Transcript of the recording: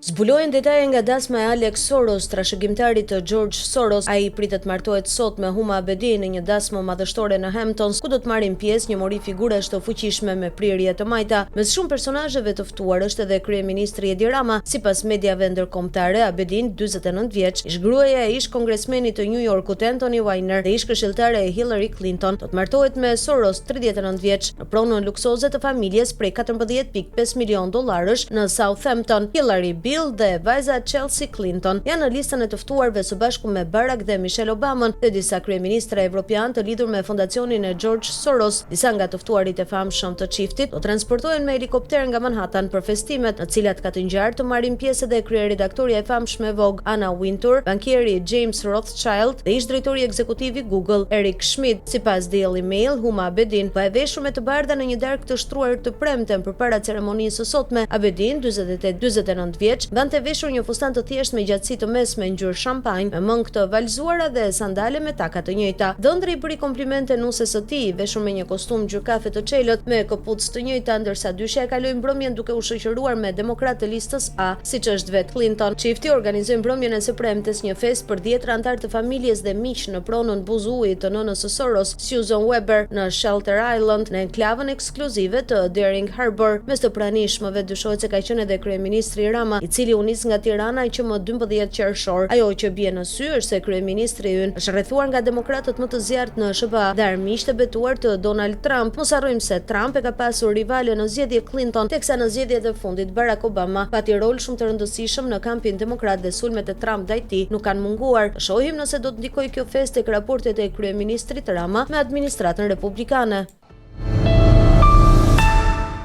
Zbulohen detaje nga dasma e Alex Soros, trashëgimtarit të George Soros. Ai pritet të martohet sot me Huma Abedin në një dasmë madhështore në Hamptons, ku do të marrin pjesë një mori figurash të fuqishme me prirje të majta. Mes shumë personazheve të ftuar është edhe kryeministri Edi Rama. Sipas mediave ndërkombëtare, Abedin, 49 vjeç, ish-gruaja e ish-kongresmenit të New Yorkut Anthony Weiner dhe ish-këshilltare e Hillary Clinton, do të martohet me Soros, 39 vjeç. Në pronën luksoze të familjes prej 14.5 milionë dollarësh në Southampton, Hillary, Bill dhe vajza Chelsea Clinton janë në listën e të ftuarve së bashku me Barack dhe Michelle Obamën dhe disa kryeministra evropianë të lidhur me fondacionin e George Soros. Disa nga të ftuarit e famshëm të çiftit do transportohen me helikopter nga Manhattan për festimet, në cilat ka të ngjarë të marrin pjesë edhe kryeredaktorja e famshme Vogue, Anna Wintour, bankieri James Rothschild dhe ish-drejtori ekzekutiv i Google, Eric Schmidt. Sipas Daily Mail, Huma Abedin pa e veshur me të bardha në një darkë të shtruar të premten përpara ceremonisë së sotme. Abedin, 48, 49 vjeç, mbante veshur një fustan të thjeshtë me gjatësi të mesme ngjyrë shampanjë, me mëngë të valëzuara dhe sandale me taka të njëjta. Dhëndri i bëri komplimente nuses së tij, veshur me një kostum ngjyrë kafe të çelët, me këpucë të njëjta, ndërsa dyshja e kaloi mbrëmjen duke u shoqëruar me demokratë të listës A, siç është vetë Clinton. Çifti organizoi mbrëmjen e së premtes një festë për dhjetëra anëtarë të familjes dhe miq në pronën buzë ujit të nënës së Soros, Susan Weber, në Shelter Island, në enklavën ekskluzive të Dering Harbor. Mes të pranishmëve dyshohet se ka qenë edhe kryeministri Rama, i cili u nis nga Tirana që më 12 qershor. Ajo që bie në sy është se kryeministri ynë është rrethuar nga demokratët më të zjarrtë në SHBA dhe armiqtë e betuar të Donald Trump. Mos harrojmë se Trump e ka pasur rivale në zgjedhje Clinton, teksa në zgjedhjet e fundit Barack Obama pati rol shumë të rëndësishëm në kampin demokrat dhe sulmet e Trump ndaj tij nuk kanë munguar. Të shohim nëse do të ndikojë kjo festë tek raportet e kryeministrit Rama me administratën republikane.